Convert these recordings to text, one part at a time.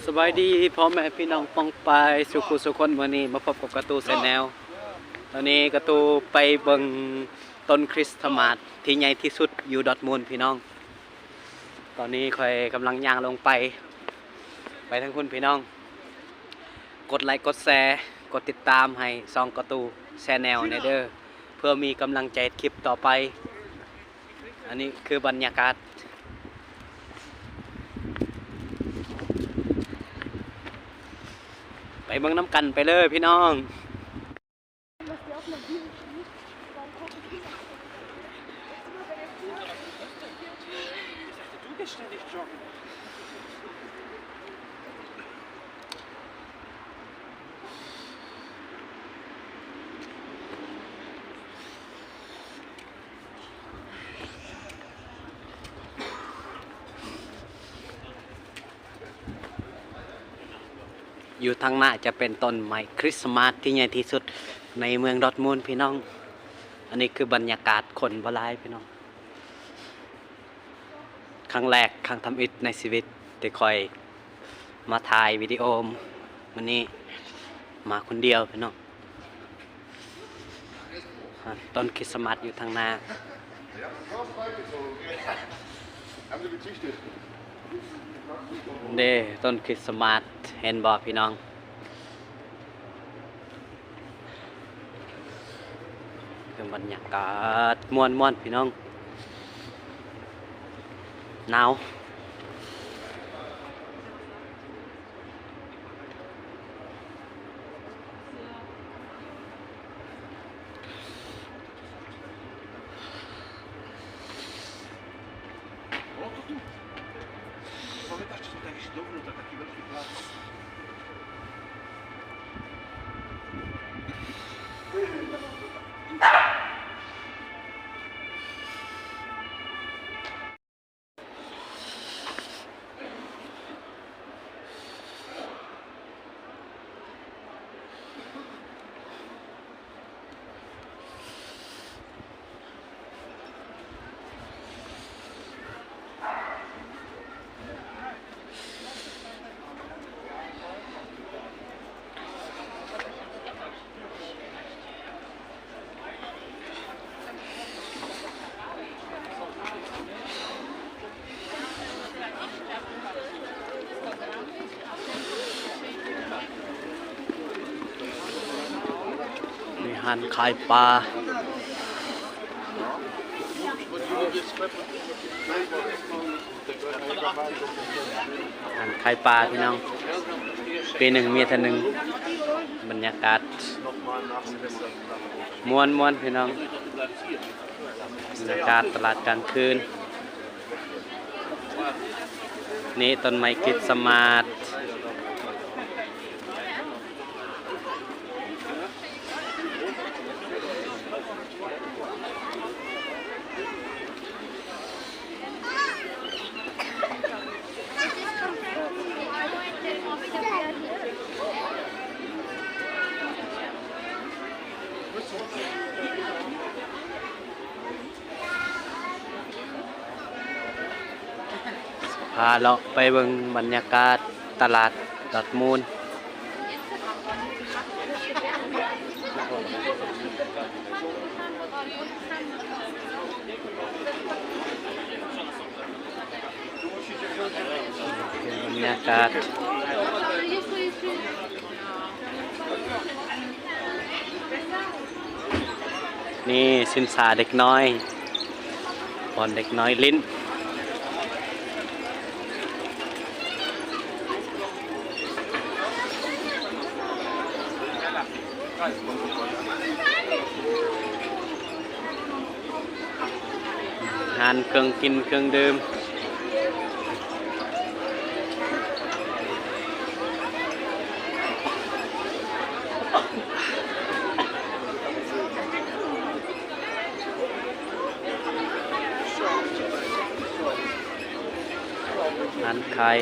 ສະບາຍດີພໍ່ແມ່ພີ່ນ້ອງປ້ອງປາຍສູ່ຄູ່ສູ່ຄົນ, ມື້ນີ້ມາພົບກັບກະຕູແຊນແນວ. ຕອນນີ້ກະຕູໄປເບິ່ງຕົ້ນຄຣິສຕະມາດທີ່ໃຫຍ່ທີ່ສຸດຢູ່ດອດມູນພີ່ນ້ອງ. ຕອນນີ້ຂ້ອຍກຳລັງຍ່າງລົງໄປ ໄປທາງພຸ້ນພີ່ນ້ອງ. ກົດໄລກ໌ ກົດແຊ ກົດຕິດຕາມໃຫ້ຊ່ອງກະຕູແຊນແນວແດ່ເດີ ເພື່ອມີກຳລັງໃຈເຮັດຄລິບຕໍ່ໄປ. ອັນນີ້ຄືບັນຍາກາດ ໄປເບິ່ງນຳກັນໄປເລີຍພີ່ນ້ອງ. Du gehst ständig joggen. ຢູ່ທາງໜ້າຈະເປັນຕົ້ນໄມ້ຄຣິສຕະມາດທີ່ໃຫຍ່ທີ່ສຸດໃນເມືອງດອດມູນພີ່ນ້ອງ. ອັນນີ້ຄືບັນຍາກາດຄົນບໍ່ຫຼາຍພີ່ນ້ອງ. ຄັ້ງແລກ ຄັ້ງທຳອິດໃນຊີວິດທີ່ຂ້ອຍມາຖ່າຍວິດີໂອມື້ນີ້ ມາຄົນດຽວພີ່ນ້ອງ. ຕົ້ນຄຣິສຕະມາດຢູ່ທາງໜ້າ ເດ້ ຕົ້ນຄຣິສຕະມາດ ເຫັນບໍ່ພີ່ນ້ອງ? ຄືບັນຍາກາດມ່ວນໆ ພີ່ນ້ອງ. ໜາວ. ມີຮ້ານຂາຍປາ. ຮ້ານຂາຍປາພີ່ນ້ອງ ປີໜຶ່ງມີເທື່ອໜຶ່ງ. ບັນຍາກາດມ່ວນໆ ພີ່ນ້ອງ ບັນຍາກາດຕະຫຼາດກາງຄືນ. ນີ້ຕົ້ນໄມ້ຄຣິດສະມາດ. ພາເລາະໄປເບິ່ງບັນຍາກາດຕະຫຼາດດອດມູນ. ບັນຍາກາດ ນີ້ສິນສາເດັກນ້ອຍ ບ່ອນເດັກນ້ອຍຫຼິ້ນ. ຮ້ານເຄື່ອງກິນເຄື່ອງດື່ມ. ຮ້ານຂາຍ.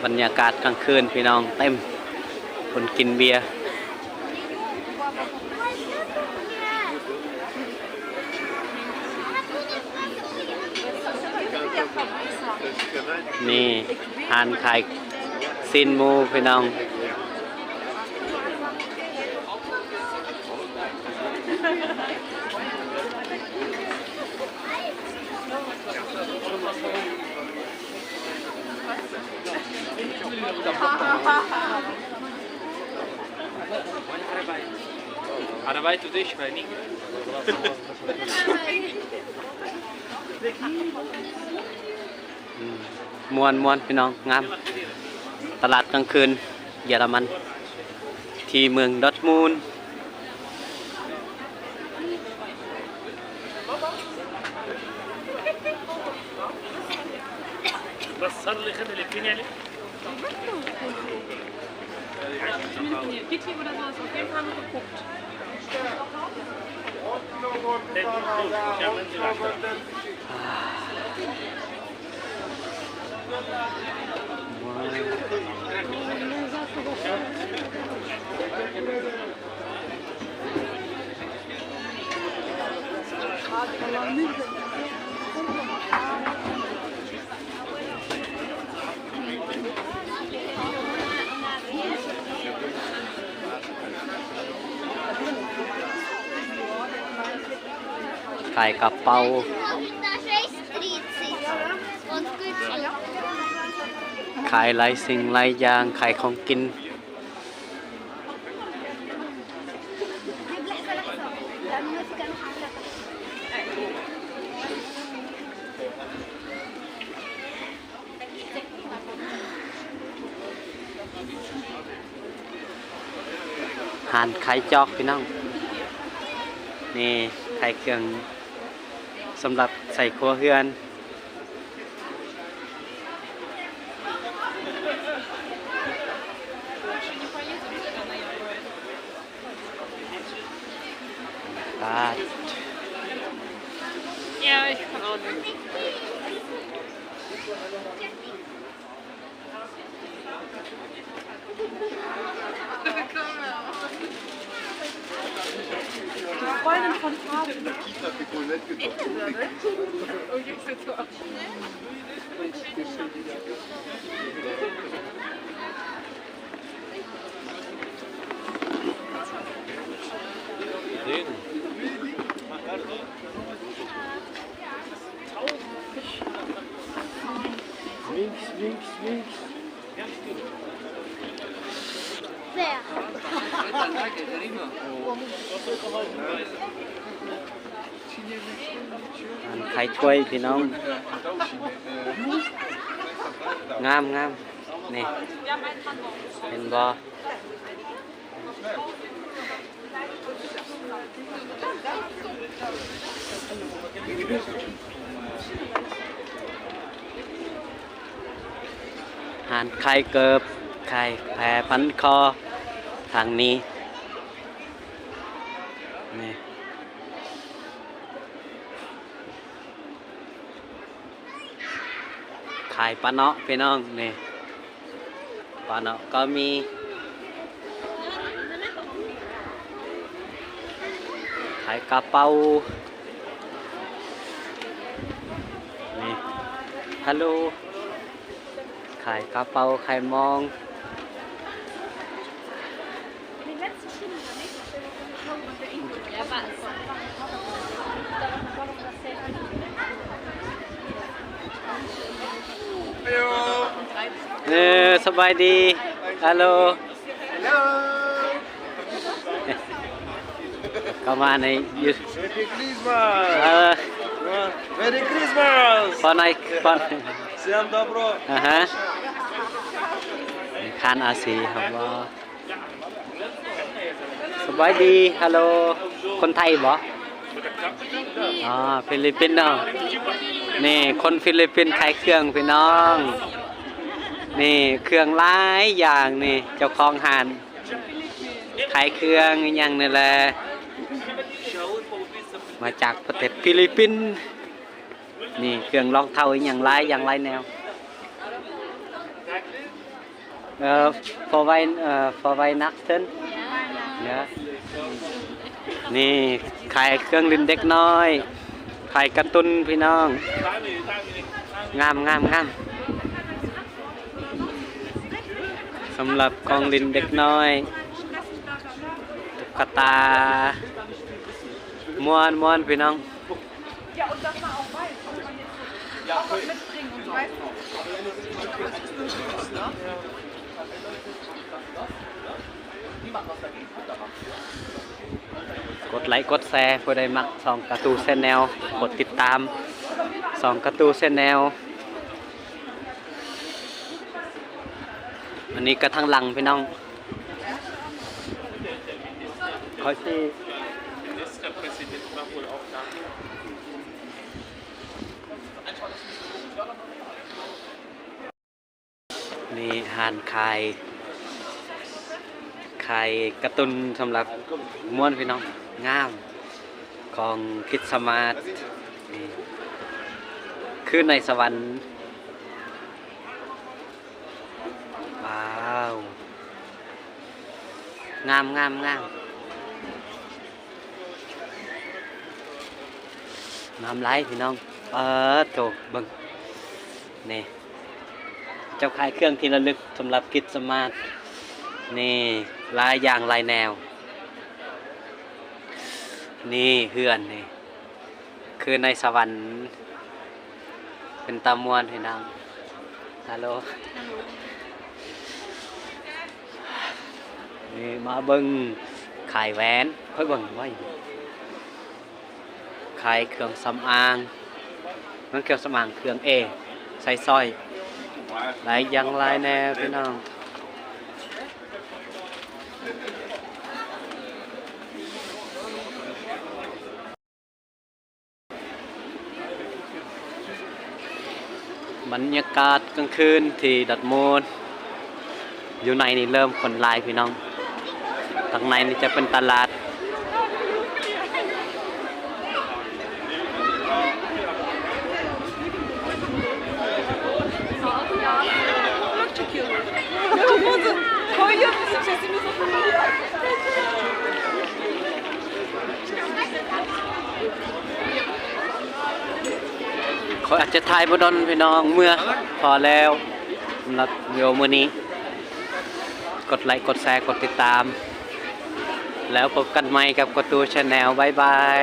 ບັນຍາກາດກາງຄືນພີ່ນ້ອງ ເຕັມຄົນກິນເບຍ. ນີ້ຮ້ານຂາຍຊີ້ນໝູພີ່ນ້ອງ. ມ່ວນໆ ພີ່ນ້ອງ ງາມ. ຕະຫຼາດກາງຄືນເຢຍລະມັນ ທີ່ເມືອງດອດມູນ.ຂາຍກະເປົາ ຂາຍຫຼາຍສິ່ງຫຼາຍຢ່າງ ຂາຍຂອງກິນ. ຮ້ານຂາຍຈອກພີ່ນ້ອງ ນີ້ຂາຍເຄື່ອງສຳລັບໃສ່ຄົວເຮືອນ. ປາດ Winks, winks, winks. ອັນຂາຍຖ້ວຍພີ່ນ້ອງ ງາມໆ ນີ້ ເຫັນບໍ່? ຮ້ານຂາຍເກີບ ຂາຍແພພັນຄໍທາງນີ້ ນີ້. ຂາຍປາເນາະພີ່ນ້ອງ ນີ້ ປາເນາະກໍມີ ຂາຍກະເປົາ ນີ້ ຮັລໂຫຼ ຂາຍກະເປົາ ຂາຍມອງ. ເອີ ສະບາຍດີ ຮັລໂຫຼ ເຂົ້າມາໃນ Merry Christmas. ເອີ Merry Christmas. ປານໃດ ປານ Всем добро. ອາຮະ ຄານອາຊີເຮົາບໍ່? ສະບາຍດີ ຮັລໂຫຼ ຄົນໄທບໍ່? ອໍ ຟີລິບປິນເນາະ ນີ້ຄົນຟີລິບປິນຂາຍເຄື່ອງພີ່ນ້ອງ ນີ້ເຄື່ອງຫຼາຍຢ່າງນີ້ ເຈົ້າຂອງຮ້ານຂາຍເຄື່ອງອີ່ຫຍັງນີ້ແຫຼະ ມາຈາກປະເທດຟີລິບປິນ ນີ້ເຄື່ອງລອງເທົ້າອີ່ຫຍັງຫຼາຍຢ່າງຫຼາຍແນວ. ເອີ ເອີ Weihnachten ເນາະ. ນີ້ຂາຍເຄື່ອງຫຼິ້ນເດັກນ້ອຍ ຂາຍກາຕຸນພີ່ນ້ອງ ງາມໆໆ ສຳລັບຂອງຫຼິ້ນເດັກນ້ອຍ ຕຸກກະຕາ ມ່ວນໆ ພີ່ນ້ອງ. ກົດໄລກົດແຊ ຜູ້ໃດມັກຊ່ອງກາຕູແຊນແນວ ກົດຕິດຕາມຊ່ອງກາຕູແຊນແນວ. ອັນນີ້ກະທາງຫຼັງພີ່ນ້ອງ ຂ້ອຍຊິ ນີ້ຮ້ານຂາຍ ຂາຍກາຕຸນສຳລັບມ່ວນພີ່ນ້ອງ ງາມ ຂອງຄຣິດສະມາດ ນີ້ຄືໃນສະຫວັນ. ວ້າວ ງາມໆໆ ງາມຫຼາຍພີ່ນ້ອງ. ປາດໂທ້ ເບິ່ງ ນີ້ ເຈົ້າຂາຍເຄື່ອງທີ່ລະລຶກສຳລັບຄຣິດສະມາດ ນີ້ ຫຼາຍຢ່າງຫຼາຍແນວ. ນີ້ເຮືອນນີ້ ຄືໃນສະຫວັນ ເປັນຕາມ່ວນພີ່ນ້ອງ. ຮາໂລ ຮາໂລ ນີ້ມາເບິ່ງຂາຍແຫວນ ຂ້ອຍເບິ່ງໄວ້ ຂາຍເຄື່ອງສຳອາງ ເຄື່ອງສຳອາງ ເຄື່ອງເອ ໃສ່ສ້ອຍ ຫຼາຍຢ່າງຫຼາຍແນວພີ່ນ້ອງ. ບັນຍາກາດກາງຄືນທີ່ດອດມູນ ຢູ່ໃນນີ້ເລີ່ມຄົນຫຼາຍພີ່ນ້ອງ. ທາງໃນນີ້ຈະເປັນຕະຫຼາດ. ຂ້ອຍອາດຈະຖ່າຍບໍ່ດົນພີ່ນ້ອງ ເມືອພໍແລ້ວ. ສຳລັບວິດີໂອມື້ນີ້ ກົດໄລ ກົດແຊ ກົດຕິດຕາມ ແລ້ວພົບກັນໃໝ່ກັບກະຕູແຊນແນວ. ບາຍບາຍ.